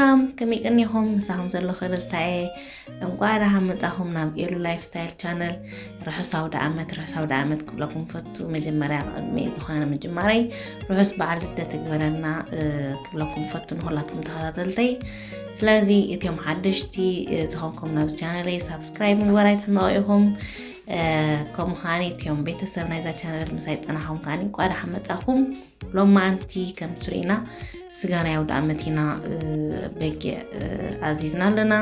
ሰላም፣ ከመይ ቀኒኹም? ምሳኹም ዘለኹ ደስታየ። እንቋዕ ደሓን መጻኹም ናብ ኤሉ ላይፍ ስታይል ቻነል። ርሑስ ኣውደ ዓመት፣ ርሑስ ኣውደ ዓመት ክብለኩም ፈቱ። መጀመርያ ቅድሚ ዝኾነ ምጅማረይ ርሑስ በዓል ልደት ይግበረልና፣ እ፣ ክብለኩም ፈቱ ንኹላትኩም ተኸታተልተይ። ስለዚ እቲኦም ሓደሽቲ፣ እ፣ ዝኾንኩም ናብዚ ቻነለይ ሳብስክራይብ ምግባር ኣይትሕመቑ ኢኹም። እ፣ ከምኡ ከዓኒ እቲኦም ቤተሰብ ናይዛ ቻነል ምሳይ ዝጸናሕኩም ከዓኒ እንቋዕ ደሓን መጻኹም። ሎማዓንቲ ከም ትርእዩና ስጋ ናይ ኣውደ ዓመት ኢና፣ እ፣ በጊዕ፣ እ፣ ኣዚዝና ኣለና።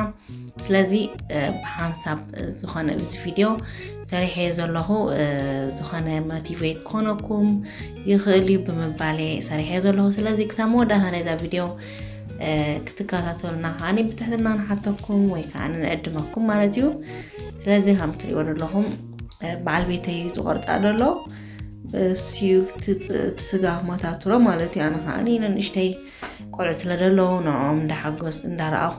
ስለዚ፣ እ፣ ብሓንሳብ፣ እ፣ ዝኾነ ኣብዚ ቪድዮ ሰሪሐዮ ዘለኹ፣ እ፣ ዝኾነ ሞቲቬት ክኾነኩም ይኽእል እዩ ብምባል እየ ሰሪሐዮ ዘለኹ። ስለዚ ክሳብ መወዳእታ ናይዛ ቪድዮ፣ እ፣ ክትከታተሉና ከዓኒ ብትሕትና ንሓተኩም ወይ ከዓ ንዕድመኩም ማለት እዩ። ስለዚ ከም ትርእይዎ ዘለኹም፣ እ፣ በዓል ቤተይ እዩ ዝቆርጻ ዘሎ። እሱ ትጽ-፣ እቲ ስጋ መታትሮ ማለት እዩ። ኣነ ከዓኒ ንንእሽተይ ቆልዑ ስለ ዘለዉ ንዕኦም እንዳሓጎስ እንዳረኣኹ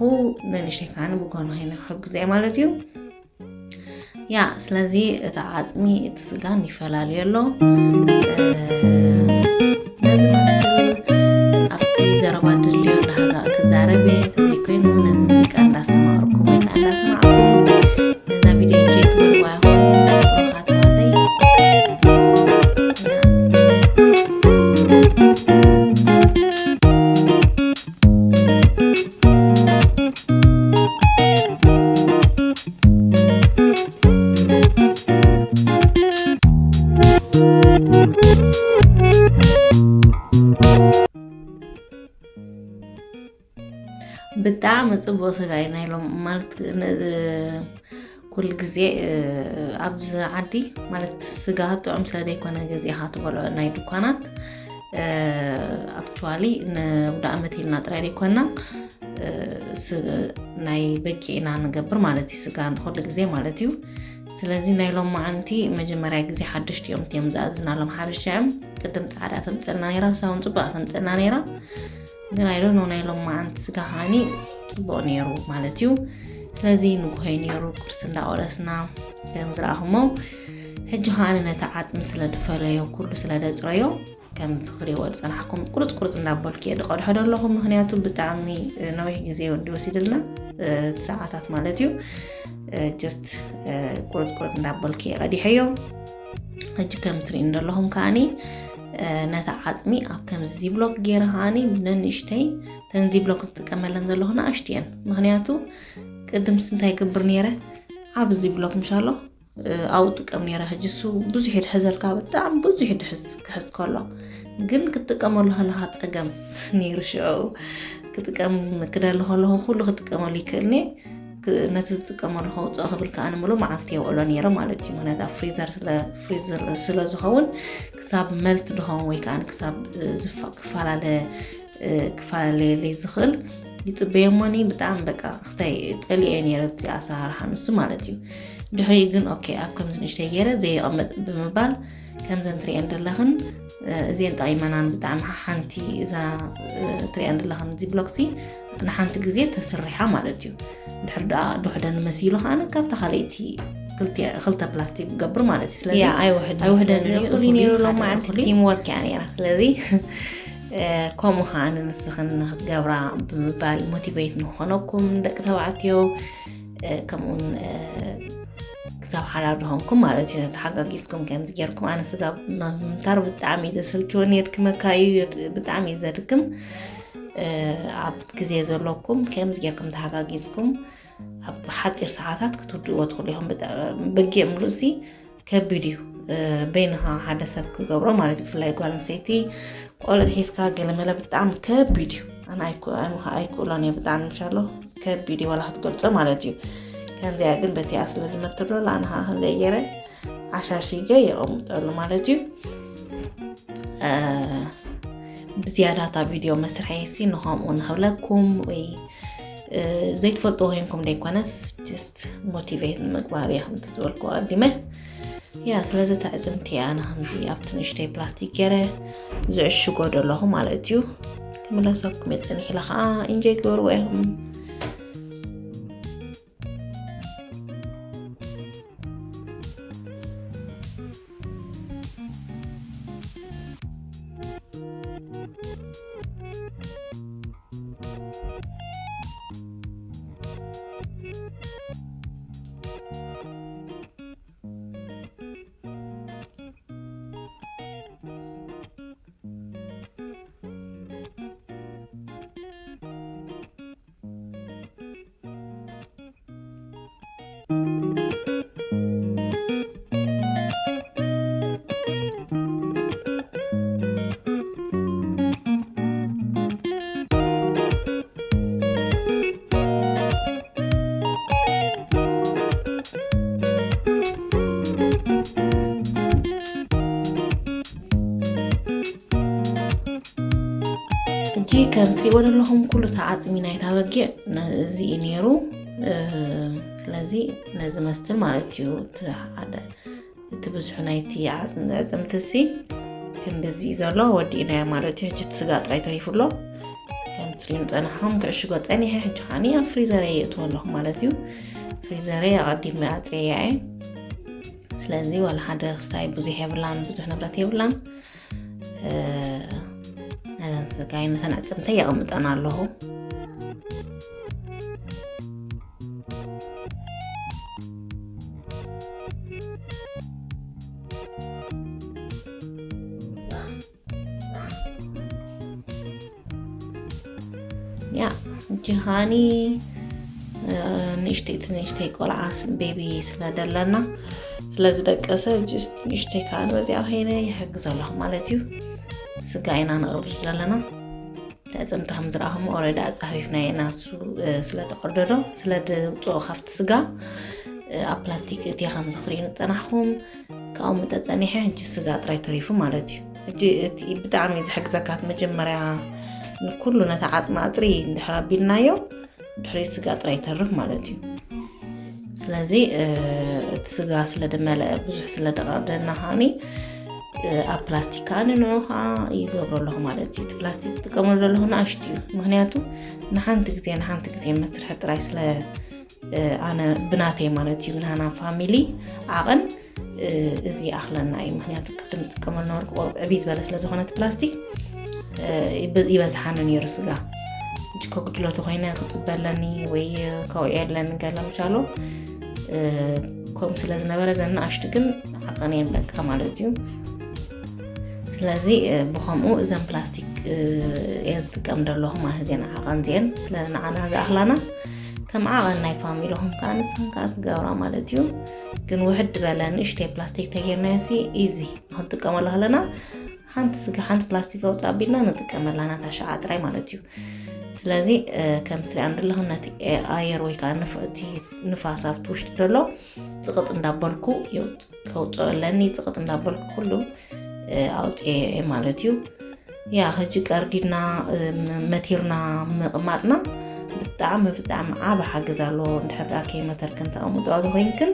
ንንእሽተይ ከዓኒ ብጎኒ ኮይነ ክሕግዞ እየ ማለት እዩ። ያ፣ ስለዚ እቲ ዓጽሚ እቲ ስጋን ይፈላለዩ ኣሎ። እ፣ ነዚ መስል ኣብቲ ዘረባ ድልዮ እንዳሃዛ ክዛረብ እየ። ተዘይኮይኑ ነዚ ሙዚቃ እንዳስተማቕርኩም ወይ ከዓ እንዳሰማዕኩም ነዛ ቪድዮ እንጆይ ግበርዋ ኢኹም። ብሩኻት ኣሕዋተይ። ብጣዕሚ ጽቡቕ ስጋ እዩ ናይ ሎም ማለት ን-፣ ኩሉ ግዜ፣ እ፣ ኣብዚ ዓዲ ማለት ስጋ ጥዑም ስለ ዘይኮነ ገዚእኻ ትበልዖ ናይ ድኳናት፣ እ፣ ኣክቹዋሊ ንውዳ ዓመት ኢልና ጥራይ ዘይኮና፣ እ፣ ስ-፣ ናይ በጊዕ ኢና ንገብር ማለት እዩ፣ ስጋ ንኩሉ ግዜ ማለት እዩ። ስለዚ ናይ ሎማዓንቲ መጀመርያ ግዜ ሓደሽቲ እዮም እቲኦም ዝኣዝናሎም ሓበሻ እዮም። ቅድም ጻዕዳ ተምጽእልና ነይራ፣ ሳውን ጽቡቕ ተምጽእልና ነይራ። ግን ኣይ ዶንት ኖ ናይ ሎማዓንቲ ስጋ ከዓኒ ጽቡቕ ነይሩ ማለት እዩ። ስለዚ ንጉሆይ ነይሩ ቁርሲ እንዳቆረስና ከም ዝረኣኹሞ፣ ሕጂ ከዓኒ ነቲ ዓጽሚ ስለ ድፈለዮ ኩሉ ስለ ደጽረዮ ከምዚ ክትሪእዎ ዝጸናሕኩም ቁርጽ ቁርጽ እንዳበልኩ እየ ድቐድሖ ዘለኹ። ምኽንያቱ ብጣዕሚ ነዊሕ ግዜ እዩ ወሲድልና፣ እ፣ ሰዓታት ማለት እዩ። እ፣ ጀስት፣ እ፣ ቁርጽ ቁርጽ እንዳበልኩ እየ ቀዲሐዮ። ሕጂ ከም ትርእዩ ዘለኹም ከዓኒ፣ እ፣ ነታ ዓጽሚ ኣብ ከምዚ ዚብሎክ ገይረ ከዓኒ ብነንእሽተይ፣ ተን ዚብሎክ ዝጥቀመለን ዘለኹ ንኣሽቱ እየን። ምኽንያቱ ቅድምስ እንታይ ይገብር ነይረ? ዓቢ ዚብሎክ ምሻሎ፣ እ፣ ኣብኡ ጥቀም ነይረ። ሕጂ እሱ ብዙሕ ይድሕዘልካ፣ ብጣዕሚ ብዙሕ ይድሕዝ ክሕዝ ከሎ። ግን ክትጥቀመሉ ከለኻ ጸገም ነይሩ ሽዑ። ክጥቀም ክደሊ ከለኹ ኩሉ ክጥቀመሉ ይክእልኒ። ክ-፣ ነቲ ዝጥቀመሉ ከውፅኦ ክብል ከኣ ንምሉእ መዓልቲ የውዕሎ ነይረ ማለት እዩ። ምክንያቱ ኣብ ፍሪዘር ስለ፣ ፍሪዘር ስለ ዝኸውን ክሳብ መልት ድኸውን ወይ ከኣ ክሳብ፣ እ፣ ዝፋ-፣ ክፈላለ፣ እ፣ ክፈላለየለይ ዝኽእል ይጽበዮ እሞኒ ብጣዕሚ በቃ ክስታይ ጸሊኤ ነይረ እቲ ኣሰራርሓ ንሱ ማለት እዩ። ድሕሪኡ ግን ኦኬ ኣብ ከምዚ ንእሽተይ ገይረ ዘየቐምጥ ብምባል ከምዘን ትሪኤን ዘለኽን፣ እ፣ እዚኤን ጠቒመናን ብጣዕሚ ሓንቲ እዛ፣ እ፣ ትሪኤን ዘለኽን እዚ ብሎክሲ ንሓንቲ ግዜ ተስሪሓ ማለት እዩ። ድሕሪ ደኣ ድሕደን መሲሉ ከኣ ካብታ ካልኣይቲ ክልተ፣ ክልተ ፕላስቲክ ክገብር ማለት እዩ። ስለዚ ያ፣ ኣይውሕድን። ኣይውሕደን ስለዚ እዩ፣ እኹል እዩ፣ ነይሩ ሓደ ሎማዓንቲ እኹል እዩ። ቲም ወርክ እያ ነይራ። ስለዚ፣ እ፣ ከምኡ ከኣ ንስኽን ንክትገብራ ብምባል ሞቲቬት ንኾነኩም ደቂ ተባዕትዮ፣ እ፣ ከምኡውን፣ እ፣ ክሳብ ሓዳር ድኾንኩም ማለት እዩ። ተሓጋጊዝኩም ከምዚ ጌርኩም፣ ኣነ ስጋ ምምታር ብጣዕሚ እዩ ዘሰልችወኒ፣ የድክመካ እዩ፣ የድ-፣ ብጣዕሚ እዩ ዘድክም። እ፣ ኣብ ግዜ ዘለኩም ከምዚ ጌርኩም ተሓጋጊዝኩም ኣብ ሓፂር ሰዓታት ክትውድእዎ ትኽእሉ ኢኹም። ብጣ-፣ በጊዕ ምሉእሲ ከቢድ እዩ። እ፣ በይንኻ ሓደ ሰብ ክገብሮ ማለት እዩ፣ ብፍላይ ጓል ኣንስተይቲ ቆልዑ ሒዝካ ገለመለ ብጣዕሚ ከቢድ እዩ። ኣነ ኣይኩ-፣ ኣነ ከ-፣ ኣይክእሎን እየ ብጣዕሚ ምሻሎ ከቢድ እዩ፣ ዋላ ክትገልጾ ማለት እዩ። ከምዚኣ ግን በቲኣ ስለ ዝመትር ዶ ኣነ ከኣ ከምዚኣ ገይረ ኣሻሺገ የቐምጠሉ ማለት እዩ። እ፣ ብዝያዳ እታ ቪድዮ መስርሐይሲ ንኸምኡ ንኽብለኩም ወይ፣ እ፣ ዘይትፈልጡ ኮይንኩም ዘይኮነስ ጀስት ሞቲቬት ንምግባር እየ ከምቲ ዝበልኩ ኣቐዲመ። ያ፣ ስለዚ እታ ዕጽምቲ እያ ኣነ ከምዚ ኣብቲ ንእሽተይ ፕላስቲክ ገይረ ዝዕሽጎ ዘለኹ ማለት እዩ። ክምለሰኩም እየ፣ ጽንሕ ኢለ ኸኣ ኢንጆይ ግበርዎ ኢኹም። ሕጂ ከም ትሪእዎ ዘለኹም ኩሉ ተዓፅሚ ናይታ በጊዕ እዚ እዩ ነይሩ። ስለዚ ነዚ መስል ማለት እዩ እቲ ሓደ እቲ ብዙሕ ናይቲ ዓፅምቲ ሲ ክንድዚ እዩ ዘሎ። ወዲእናዮ ማለት እዩ። ሕጂ እቲ ስጋ ጥራይ ተሪፉ ኣሎ። ከም ትሪኡ ንፀናሕኹም ክዕሽጎ ፀኒሐ። ሕጂ ከዓኒ ኣብ ፍሪዘረይ የእትዎ ኣለኹ ማለት እዩ። ፍሪዘረይ ኣቐዲመ ኣፅረያ እየ። ስለዚ ዋላ ሓደ ክስታይ ብዙሕ የብላን፣ ብዙሕ ንብረት የብላን። ነዘን ስጋይ ነተን ኣዕፅምተይ የቐምጠን ኣለኹ። ያ እጂ ኻኒ ንእሽተይ ትንእሽተይ ቆልዓ ቤቢ ስለደለና ስለዝደቀሰ ጅስት ንእሽተይ ከዓ በዚኣ ከይነ ይሕግዘ ኣለኹ ማለት እዩ። ስጋ ኢና ነቕርድ ዘለና። ተዕፅምቲ ከም ዝረኣኹም ኦረዳ ኣፃፊፍና ኢና እሱ ስለ ደቐርደዶ ስለ ድውፅኦ ካብቲ ስጋ ኣብ ፕላስቲክ እቲ ከም ዝክትሪኡ ንፀናሕኩም ካብኡ ምጠፀኒሐ ሕጂ ስጋ ጥራይ ተሪፉ ማለት እዩ። ሕጂ እቲ ብጣዕሚ ዝሕግዘካ መጀመርያ ንኩሉ ነታ ዓፅሚ ኣፅሪ እንድሕር ኣቢልናዮ ድሕሪ ስጋ ጥራይ ይተርፍ ማለት እዩ። ስለዚ እቲ ስጋ ስለ ድመለአ ብዙሕ ስለ ደቐርደና ከዓኒ ኣብ ፕላስቲክ ከዓኒ ንዑ ከዓ ይገብሮ ኣለኹ ማለት እዩ። እቲ ፕላስቲክ ትጥቀመሉ ዘለኹ ንኣሽቱ እዩ። ምክንያቱ ንሓንቲ ግዜ ንሓንቲ ግዜ መስርሒ ጥራይ ስለ ኣነ ብናተይ ማለት እዩ ብናና ፋሚሊ ዓቐን እዚ ኣኽለና እዩ። ምክንያቱ ቅድም ዝጥቀመሉ ነበርኩ ዕብይ ዝበለ ስለ ዝኾነ እቲ ፕላስቲክ ይበዝሓኒ ነይሩ ስጋ። ሕጂ ከጉድሎ ተኾይነ ክፅበ ኣለኒ ወይ ከውዒ ኣለኒ ገለ ምቻሎ ከምኡ ስለ ዝነበረ ዘን ንኣሽቱ ግን ዓቐን የን በቃ ማለት እዩ። ስለዚ ብኸምኡ እዘን ፕላስቲክ እየ ዝጥቀም ዘለኹ ማለት እዚአን ዓቐን እዚአን ስለ ንዓና ዝኣኽላና ከም ዓቐን ናይ ፋሚሊኹም ከዓ ንስኽን ከዓ ትገብራ ማለት እዩ። ግን ውሕድ ዝበለ ንእሽተይ ፕላስቲክ ተጌርናዮ ሲ ኢዚ ንክንጥቀመሉ ከለና ሓንቲ ስጋ ሓንቲ ፕላስቲክ ኣውፃ ኣቢልና ንጥቀመላ ናታ ሸዓ ጥራይ ማለት እዩ። ስለዚ ከም ትሪኣ ንድለኽን ነቲ ኣየር ወይ ከዓ እቲ ንፋስ ኣብቲ ውሽጢ ዘሎ ፅቕጥ እንዳበልኩ ከውፅኦ ኣለኒ። ፅቕጥ እንዳበልኩ ኩሉ ኣውፅኤ ማለት እዩ። ያ ሕጂ ቀርዲድና መቲርና ምቕማጥና ብጣዕሚ ብጣዕሚ ዓብ ሓገዝ ኣለዎ። እንድሕር ደኣ ከይመተርክን ተቐምጦ ተኮይንክን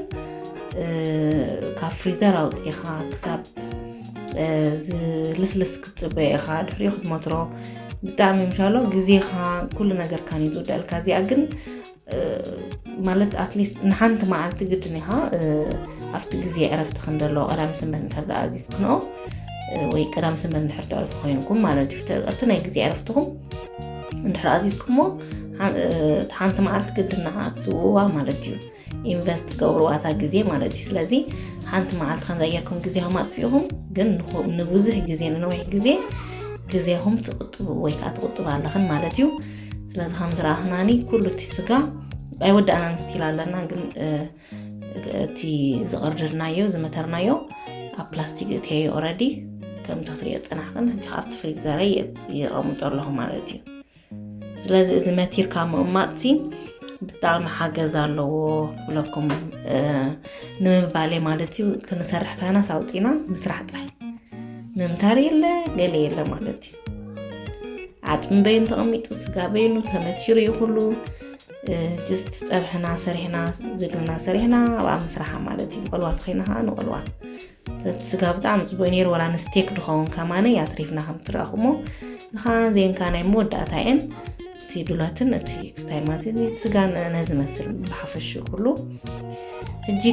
ካብ ፍሪዘር ኣውፂኻ ክሳብ ዝልስልስ ክትፅበዮ ኢኻ። ድሕሪኡ ክትመትሮ ብጣዕሚ ምሻሎ ግዜኻ ኩሉ ነገርካን እዩ ዝውዳእልካ። እዚኣ ግን ማለት ኣትሊስት ንሓንቲ መዓልቲ ግድን ኢኻ ኣብቲ ግዜ ዕረፍቲ ክንደለዎ ቀዳም ሰንበት እንድሕር ደኣ ኣዚዝክንኦ ወይ ቀዳም ሰንበት እንድሕር ተዕርፉ ኮይንኩም ማለት እዩ። ኣብቲ ናይ ግዜ ዕረፍትኹም እንድሕር ኣዚዝኩሞ ሓንቲ መዓልቲ ግድን ንዓ ትስውዋ ማለት እዩ። ኢንቨስት ትገብርዋ እታ ግዜ ማለት እዩ። ስለዚ ሓንቲ መዓልቲ ከምዛ ጌርኩም ግዜኹም ኣጥፊእኹም ግን ንብዙሕ ግዜ ንነዊሕ ግዜ ግዜኹም ትቕጥቡ ወይ ከዓ ትቕጥቡ ኣለኽን ማለት እዩ። ስለዚ ከም ዝረኣኽናኒ ኩሉ እቲ ስጋ ኣይወዳእናን ስቲል ኣለና ግን እቲ ዝቐርድርናዮ ዝመተርናዮ ኣብ ፕላስቲክ እትየዮ ኦረዲ ከም ትኽትሪኦ ዝፀናሕክን ሕጂ ካብቲ ፍሪዘረይ የቐምጦ ኣለኹ ማለት እዩ። ስለዚ እዚ መቲርካ ምቕማጥሲ ብጣዕሚ ሓገዝ ኣለዎ ክብለኩም ንምባል ማለት እዩ። ክንሰርሕ ካህናት ኣውፂና ምስራሕ ጥራይ ምምታር የለ ገለ የለ ማለት እዩ። ዓጥሚ በይኑ ተቐሚጡ ስጋ በይኑ ተመቲሩ ይኹሉ ጅስት ፀብሕና ሰሪሕና ዝግብና ሰሪሕና ኣብኣ ምስራሓ ማለት እዩ። ንቐልዋ ተኮይና ከዓ ንቐልዋ እቲ ስጋ ብጣዕሚ ፅቡቅ ነይሩ። ወላ ንስቴክ ድኸውን ከማነ ያትሪፍና ከም ትረእኹሞ ንኻ ዜንካ ናይ መወዳእታ እየን እቲ ዱለትን እቲ ክስታይ ማለት እዚ ስጋ ነዚ መስል ብሓፈሽ ኩሉ ሕጂ